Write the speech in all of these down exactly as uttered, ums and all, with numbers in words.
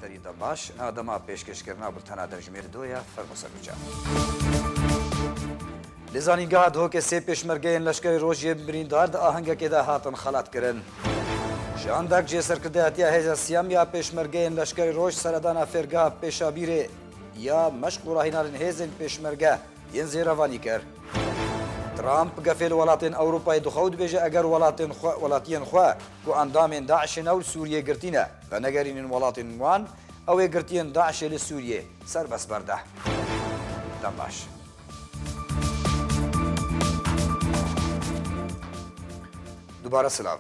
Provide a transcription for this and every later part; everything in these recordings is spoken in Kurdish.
Terî Dembaş, a dema pêşkêşkirina bultena demjimêr do ye, fermo ser nûçe. Li zanîngeha Duhokê sê pêşmergeyên leşkerê Roj yên birîndar di ahengekê de hatin xelatkirin. Şandek ji serkirdayetiya Hêza Siyam ya Pêşmergeyên Leşkerê Roj seredana fêrgeha Pêşabîrê ya meşq û rahînanên hêzên pêşmerge yên zêrevanî kir. Trump gefê li welatên Ewropayê dixwe û dibêje, eger welatên xwe, welatiyên xwe ku endamên DAIŞê ne û li Sûriyê girtî ne, venegerînin welatên wan, ew ê girtiyên DAIŞê li Sûriyê serbest berde. Dem baş. Dubare silav.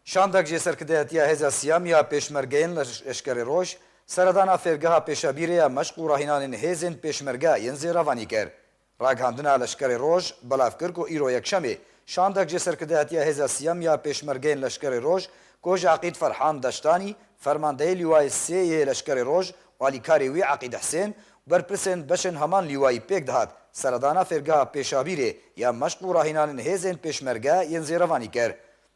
Şandek ji serkirdayetiya Hêza Siyam ya Pêşmergeyên Leş-, Leşkerê Roj, seredana fêrgeha Pêşabîrê ya meşq û rahînanên hêzên pêşmerge yên zêrevanî kir. Ragihandina Leşkerê Roj belav kir ku îro Yekşemê şandek ji serkirdayetiya Hêza Siyam ya Pêşmergeyên Leşkerê Roj ku ji Eqîd Ferhan Deştanî, fermandeyê Lîwayê sê yê Leşkerê Roj û alîkarê wî Eqîd Hisên û berpirsên beşên heman lîwayî pêk dihat, seredana fêrgeha Pêşabîrê ya meşq û rahînanên hêzên pêşmerge yên zêrevanî kir.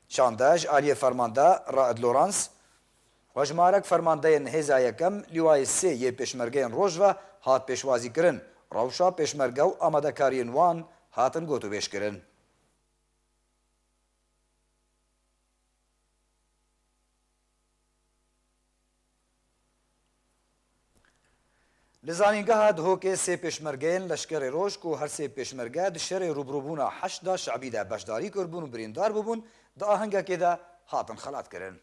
Şande ji aliyê fermande Raed Lorans, Hejmarek fermandeyên Hêza Yekem Lîwayê Sê yê Pêşmergeyên Roj ve hat pêşwazîkirin. Rewşa pêşmerge û amadekariyên wan hatin gotûbêjkirin. Li zanîngeha Duhokê sê pêşmergeyên Leşkerê Roj ku her sê pêşmerge di şerê rûbirûbûna Heşda Şebî de beşdarî kiribûn û birîndar bûbûn, di ahengekê de hatin xelatkirin.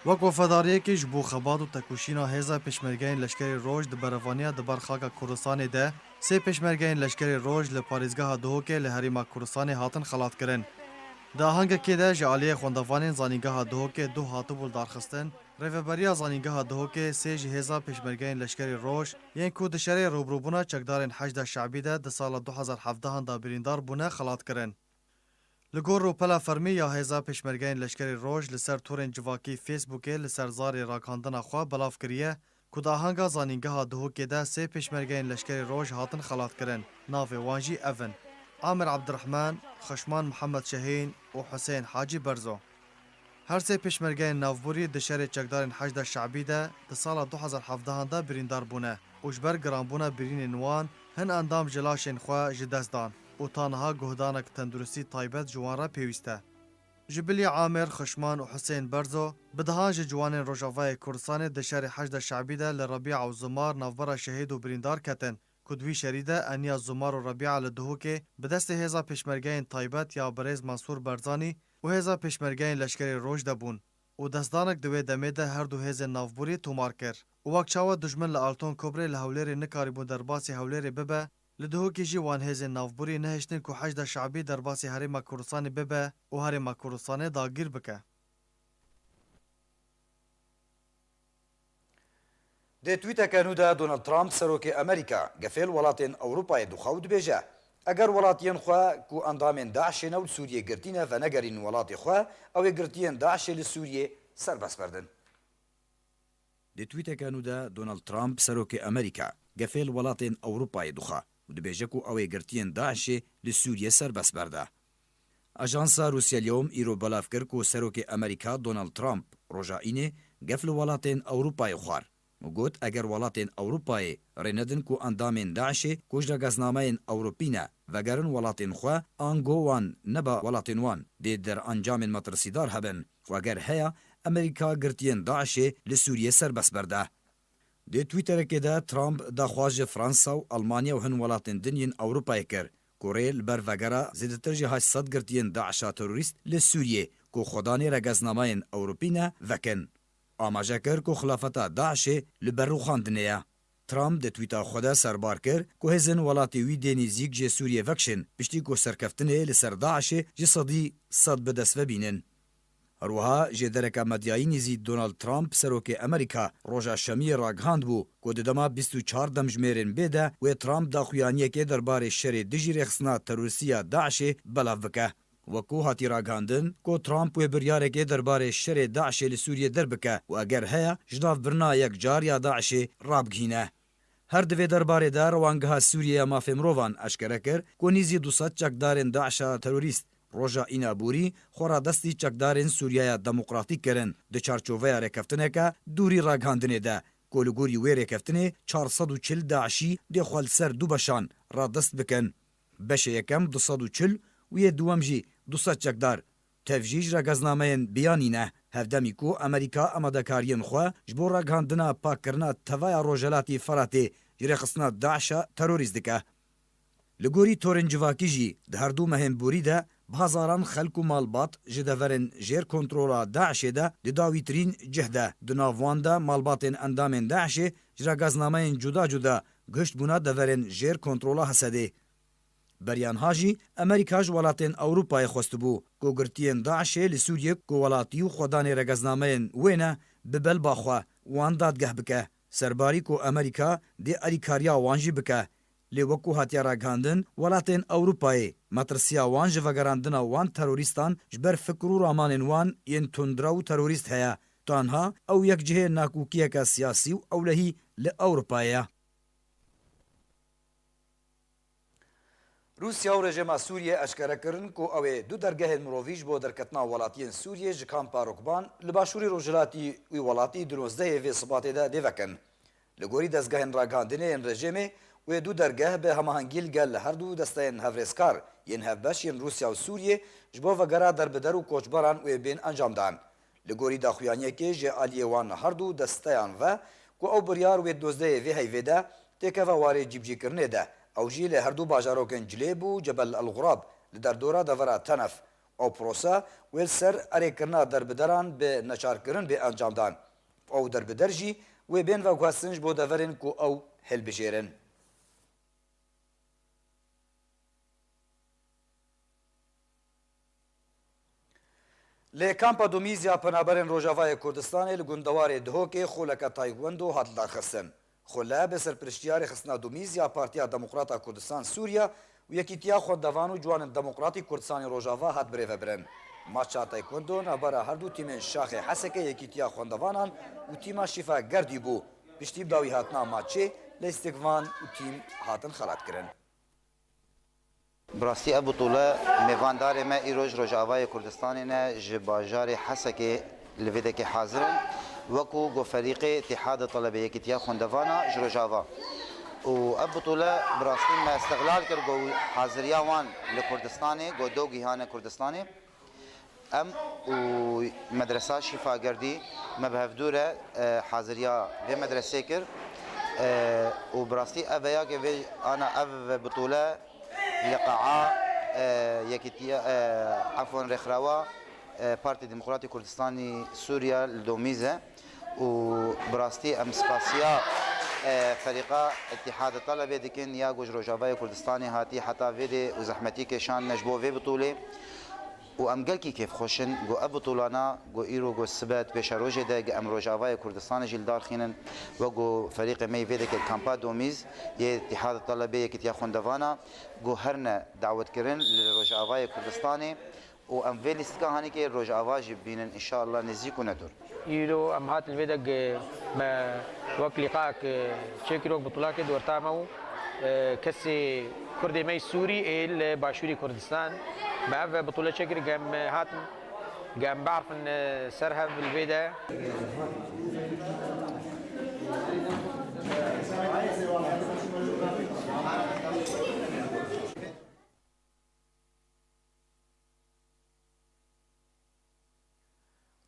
Wek wefedariyekê ji bo xebat û tekoşîna hêza pêşmergeyên Leşkerê Roj di berevaniya di ber xaka Kurdistanê de, sê pêşmergeyên Leşkerê Roj li parêzgeha Duhokê li Herêma Kurdistanê hatin xelatkirin. Di ahengekê de ji aliyê xwendevanên Zanîngeha Duhokê duh hatibû lidarxistin, Rêveberiya Zanîngeha Duhokê sê ji hêza pêşmergeyên Leşkerê Roj yên ku di şerê rûbirûbûna çekdarên Heşda Şebî de di sala du hezar hevdehan de birîndar bûne xelat kirin. Li gor rûpela fermî ya Hêza Pêşmergeyên Leşkerê Roj li ser torên civakî Facebookê li ser zarê ragihandina xwe belav kiriye ku di ahenga Zanîngeha Duhokê de sê pêşmergeyên Leşkerê Roj hatin xelat kirin. Navê wan jî ev in: Amir Ebdirehman, Xişman Mihemed Şehîn û Husên Hacî Berzo. Her sê pêşmergeyên navborî di şerê çekdarên Heşda Şebî de di sala du hezar hevdehan de birîndar bûne û ji ber giranbûna birînên wan hin endam ji laşên xwe ji dest dan û ta niha guhdanek tenduristî taybet ji wan re pêwîst e. Ji bilî Amir, Xişman û Husên Berzo, bi dehan ji ciwanên Rojavayê Kurdistanê di şerê Heşda Şebî de li Rebîa û Zimar navbera şehîd û birîndar ketin. Ku di wî şerî de Eniya Zumar û Rebîa li Duhokê bi destê hêza pêşmergeyên taybet ya birêz Mansûr Barzanî û hêza pêşmergeyên leşkerê Roj de bûn û destdanek di wê demê de her du hêzên navborî tomar kir û wek çawa dijmin li Alton Kobrê li Hewlêrê nikarîbû derbasî Hewlêrê bibe, li Duhokê jî wan hêzên navborî nehiştin ku Heşda Şebî derbasî Herêma Kurdistanê bibe û Herêma Kurdistanê dagîr bike. Di twîteke nû de Donald Trump, serokê Amerîka, gefê li welatên Ewropayê dixwe û dibêje, eger welatiyên xwe ku endamên DAIŞê ne û li Sûriyê girtî ne, venegerînin welatê xwe, ew ê girtiyên DAIŞê li Sûriyê serbest berdin. Di twîteke nû de Donald Trump, serokê Amerîka, gefê li welatên Ewropayê dixwe û dibêje ku ew ê girtiyên DAIŞê li Sûriyê serbest berde. Ajansa Rûsya Lewm îro belav kir ku serokê Amerîka Donald Trump roja Înê gef li welatên Ewropayê xwar û got, eger welatên Ewropayê rê nedin ku endamên DAIŞê ku ji regeznameyên Ewropî ne vegerin welatên xwe, ango wan neba welatên wan dê derencamên metirsîdar hebin û eger heya, Amerîka girtiyên DAIŞê li Sûriyê serbest berde. Di Twitterekê de Trump daxwaz ji Fransa û Almanya û hin welatên din yên Ewropayê kir ku rê li ber vegera zêdetir ji heşt sed girtiyên DAIŞa terorîst li Sûriyê ku xwedanê regeznamayên Ewropî ne, vekin. Amaje kir ku xilafeta DAIŞê li ber rûxandinê ye. Trump di twîta xwe de serbar kir ku hêzên welatê wî dê nêzîk ji Sûriyê vekişin, piştî ku serkeftinê li ser DAIŞê ji sedî sed bi dest ve bînin. Her wiha jêdereke medyayî nêzî Donald Trump, serokê Amerîka, roja Şemiyê ragihandbû ku di dema bîst û çar demjimêrên bê de wê Trump daxuyaniyekê derbarê şerê dijî rêxistina terorîstî ya DAIŞê belav bike. Wekû hatî ragihandin ku Trump wê biryarekê derbarê şerê DAIŞê li Sûriyê derbike û eger heye, ji navbirina yekcar ya DAIŞê rabigihîne. Her di vê derbarê de Rewangeha Sûriyê ya Mafê Mirovan eşkere kir ku nîzî du sed çekdarên DAIŞa terorîst Roja Îna Borî xwe radestî çekdarên Sûriyeya Demokratîk kirin di çarçoveya rêkeftineke dûrî ragihandinê de, ku li gorî wê rêkeftinê çar sed û çil DAIŞî dê xwe li ser du beşan radest bikin. Beşê yekem du sed û çil û yê duwem jî du sed çekdar. Tev jî ji rêgeznameyên biyanî ne. Hevdemî ku Amerîka amadekariyên xwe ji bo ragihandina pakkirina tevaya Rojhelatî Feratê ji rêxistina DAIŞa terorîst dike. Li gorî torên civakî jî di her du mehên borî de bi hezaran xelk û malbat ji deverên jêr kontrola DAIŞê de di dawîtirîn cih de, di nav wan de malbatên endamên DAIŞê ji rêgeznameyên cuda cuda gihiştbûna deverên jêr kontrola Hesedê. Beriya niha jî Amerîka ji welatên Ewropayê xwestibû ku girtiyên DAIŞê li Sûriyê ku welatî û xwedanê rêgeznameyên wê ne, bi belba xwe wan dadgeh bike. Serbarî ku Amerîka dê alîkariya wan jî bike. Lê wekû hatiye ragihandin, welatên Ewropayê metirsiya wan ji vegerandina wan terorîstan ji ber fikir û ramanên wan yên tundrew û terorîst heye. Tanha ew yek cihê nakokiyeke siyasî û ewlehî li Ewropayê ye. Rûsya û rejîma Sûriyê eşkere kirin ku ew ê du dergehên mirovî ji bo derketina welatiyên Sûriyê ji kampa Rokban li başûrê rojhilatî wî welatî di nozdehê vê sibatê de dê vekin. Li gorî dezgehên ragihandinê yên rejîmê, wê du dergeh bi hemahengî li gel her du desteyên hevrêzkar yên hevbeş yên Rûsya û Sûriyê ji bo vegera derbider û koçberan wê bên encamdan. Li gorî daxuyaniyekê ji aliyê wan her du desteyan ve ku ew biryar wê di nozdehê vê heyvê de têkeve warê cîbicîkirinê de, ew jî li her du bajarokên Cilêb û Cebel El Xurab li derdora devera Tenef. Ew prose wê li ser erêkirina derbideran bi neçarkirin bê encamdan. Ew derbider jî wê bên veguhestin ji bo deverên ku ew hilbijêrin. Li kampa Domîz ya Penaberên Rojavayê Kurdistanê li gundewarê Dihokê xoleke taekwondo hat lidarxistin. Xole bi serpiriştiya Rêxistina Domîz ya Partiya Demokrata Kurdistan Sûriye û Yekîtiya Xwendevan û Ciwanên Demokratîk Kurdistanê Rojava hat birêvebirin. Maça taekwondo navbera her du tîmên Şaxê Hesekê Yekîtiya Xwendevanan û tîma Şîfa Gerdî bû. Piştî bi dawî hatina maçê, leyîstikvan û tîm hatin xelatkirin. Bi rastî ev bitûle mêvandarê me îro ji Rojavayê Kurdistanê ne, ji bajarê Hesekê li vê dekê hazir in, wekû ku ferîqê Îtîhada Telebê Yekîtiya Xwendevana ji Rojava. Û ev bitûle bi rastî me îstixlal kir ku haziriya wan li Kurdistanê, ku do gihane Kurdistanê. Em û medresa Şîfagerdî me bi hevdû re, e, haziriya vê medresê kir. E, û bi rastî ev veya ke vê ana ev bitûle li qe'a, e, yekîtiya, e, efwan rêxirawa, e, Partî Demokratî Kurdistanî Sûriye li Domîz e. Û bi rastî em spasiya, e, ferîqa Îtîhada Telebê dikin ya ku ji Rojavayê Kurdistanê hatî heta vê dê û zehmetî kêşandine ji bo vê bitûlê. Û em gelkî kêfxweş in ku ev bitûlana ku îro ku sibe di pêşerojê de ku em Rojavayê Kurdistanê jî li dar xînin, wek ku ferîqê me yî vê dekê li kampa Domîz yê Îtîhada Telebê Yekîtiya Xwendevana ku herne dawetkirin li Rojavayê Kurdistanê û em vê lîstika hanîkê Rojava jî bibînin, înşallah nêzîk û nedûr. Îro em hatin vê de me wek lîqaek çêkir, wek bitûlakê di orta me û, e, kesê Kurdê me yî Sûrî ê li Başûrê Kurdistan me ev bitûle çêkir, gem hatin, gem biarfin, e, ser hev li vê de.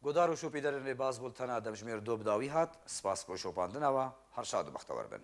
Guhdar û şopîderên rêbaz, bultena demjimêr du bi dawî hat. Spas bo şopandina we. Her şad û bextewer bin.